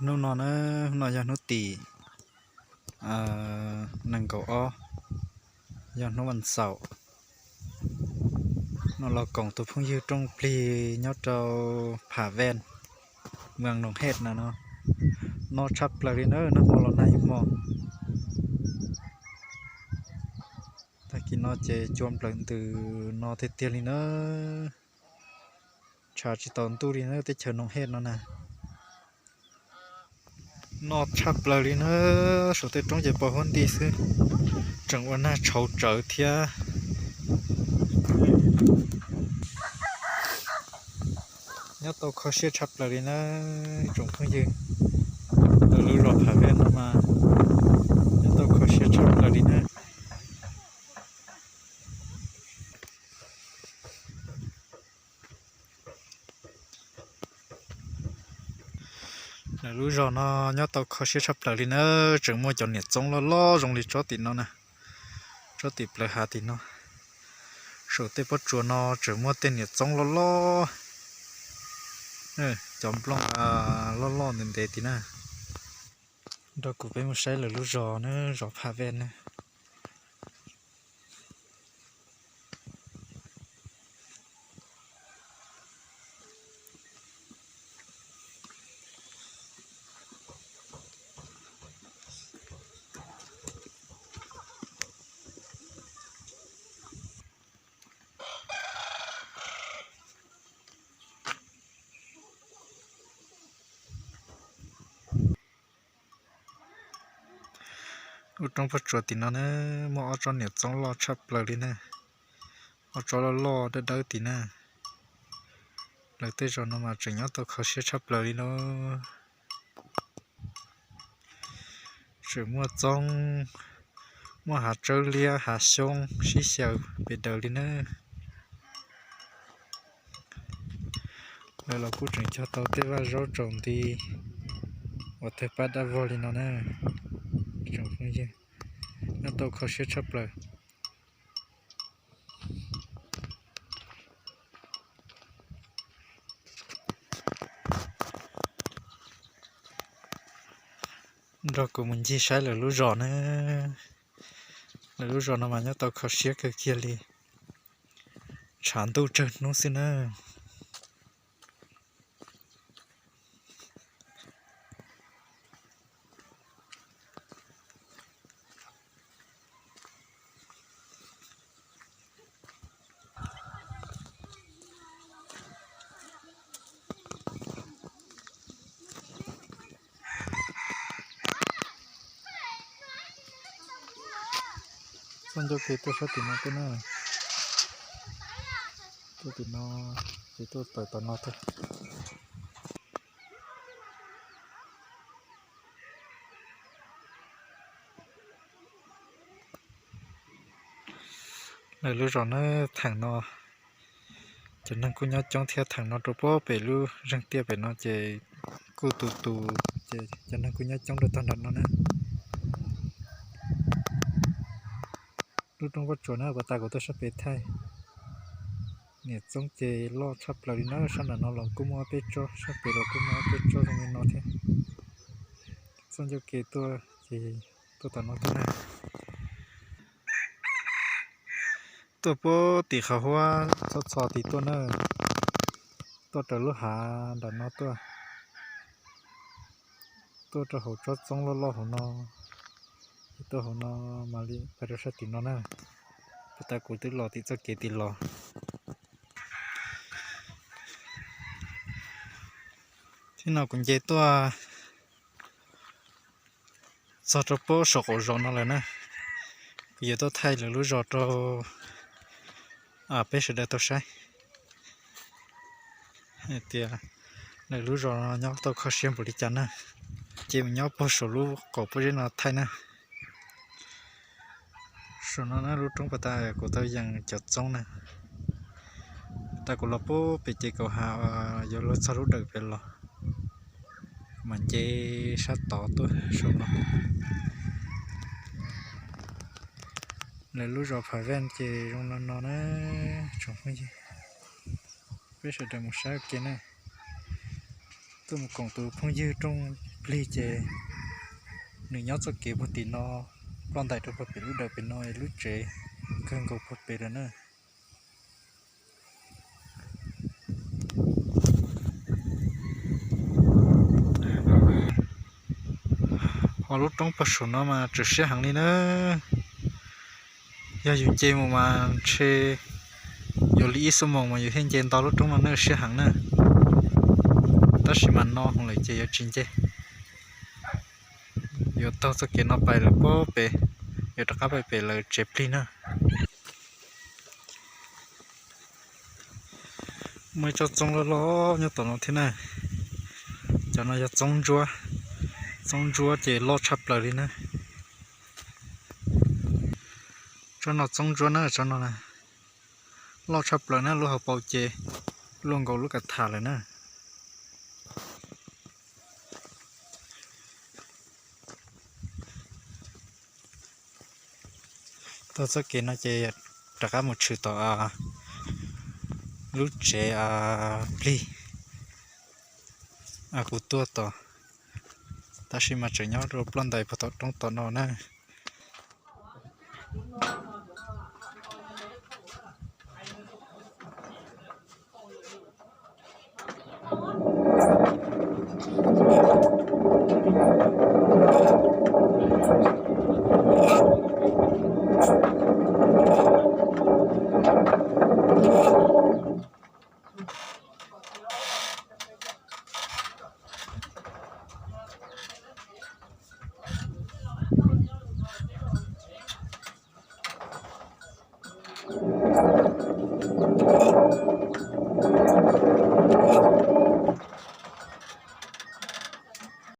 Hnub no na, hnub no yog hnub tim nees nkaum ob, yog hnub vas xaum. No los koom tus phooj ywg rooj plig nyob rau Pham Ven, moos Noom Hej na no. No tshaj plaws li na, nag hmo los nag ib hmo. Tag kis no ces cua nplawm ntws no tiag tiag li na. Tshav tsis tau ntuj li na, teb chaws Noom Hej no na. No tshaj plaws li na, saum tej roob ces pos huab nti xwb, tseem ua nag tshauv tsawv thiab. Nyob tau kho siab tshaj plaws li na, tsoom phooj ywg. Lawv lub zos Pham Ven no mas nyob tau kho siab tshaj plaws li na. Lawv lub zos no nyob tau kho siab tshaj plaws li na, tseem muaj cov niam txoob loj loj zoo li tsob tim no na, tsob tim plawv hav tim no. Saum tej pob tsuas no tseem muaj tej niam txoob loj loj, cov nplooj loj loj ntev ntev tim na. Nrog kuv peb mus saib lawv lub zos na, zos Pham Ven na. Lub roob pob tsuas tim no na, muaj ob tsob niam txoob loj tshaj plaws li na, ob tsob loj loj dawb dawb tim na. Lawv tej zos no mas tseem nyob tau kho siab tshaj plaws li na. Tseem muaj txoob, muaj hav tsawb liab hav xyoob sib xyaw pes daws li na. Lawv los kuj tseem cog tau tej vaj zaub tsaus nti uas tawg pab dab vog li no na. Tsoom phooj ywg, nyob tau kho siab tshaj plaws. Nrog kuv mus ncig saib lawv lub zos na. Lawv lub zos no mas nyob tau kho siab kawg kiag li, tshav ntuj tsawg hnub xwb na. Txoj ncauj ke tuaj sab tim no tuaj na. Tuaj tim no, ces tuaj tawm tom no tuaj. Lawv lub zos na, theem no cov neeg kuj nyob coob thiab, theem no rau puag pem lub zeeg tiaj pem no ces kuj tus tus, ces cov neeg kuj nyob coob rau tag nram no na. Lub roob pob tsuas na, puas tas kuv tuaj sab pem thaij. Niam txoob ces loj tshaj plaws li na, sab nram no los kuj muaj ob peb tsob, sab pem los kuj muaj ob peb tsob zoo li no thiab. Txoj ncauj ke tuaj ces tuaj tom no tuaj na. Tuaj puag tim qhov huab txhob txhos tim tuaj na, tuaj raws lub hav nram no tuaj, tuaj rau hauv tsob txoob loj loj hauv no, tuaj hauv no mam li pais rau sab tim no na. Puas tas kuv twb los tim txoj kev tim los. Thaum no kuv nce tuaj txog rau puag saum qaum zos no lawm na, kuv yuav tuaj thaij lawv lub zos rau peb sawv daws tau saib hais tias lawv lub zos no nyob tau kho siab npaum li cas na. Ces mus nyob puag saum lub qaum pob zeb no thaij na. Saum no na lub roob puag ta kuv tau yees cov txoob na. Tas kuv los puag pem ces kaum ha yuav luag txog lub dawm pem los, mam nce sab tod tuaj saum no. Lawv lub zos Pham Ven ces zoo no no na, tsoom phooj ywg. Peb sawv daws mus saib ua ke na. Tuaj mus koom tus phooj ywg rooj plig ces nws nyob txoj kev puag tim no, ploj ntais rau puag pem lub dawm pem no, lub tsev kawg nkaus puag pem lawm na. Ho lub roob puag saum no mas tseem siab heev li na. Yog yus nce mus mas ntshe yuav li ib xuab moos mas yus thiaj nce nto lub roob no na, siab heev na. Tab sis mas no lawm ces yuav tsis nce, yuav taug txoj kev no pais lawm puag pem, yuav rov qab pais pem lawv tsev plig na. Muaj ib tsob txoob loj loj nyob tom no thiab na. Cov no yog txoob ntsuab, txoob ntsuab ces loj tshaj plaws li na. Tsob no txoob ntsuab na, tsob no loj tshaj plaws na, lub hauv paus ces luaj nkaus lub kav tham lawm na. Taug txoj kev no ces rov qab mus tshwm tom lub tsev plig kuv tuaj tod, tab sis mas tseem nyob rau ploj ntais puag tom roob tom no na.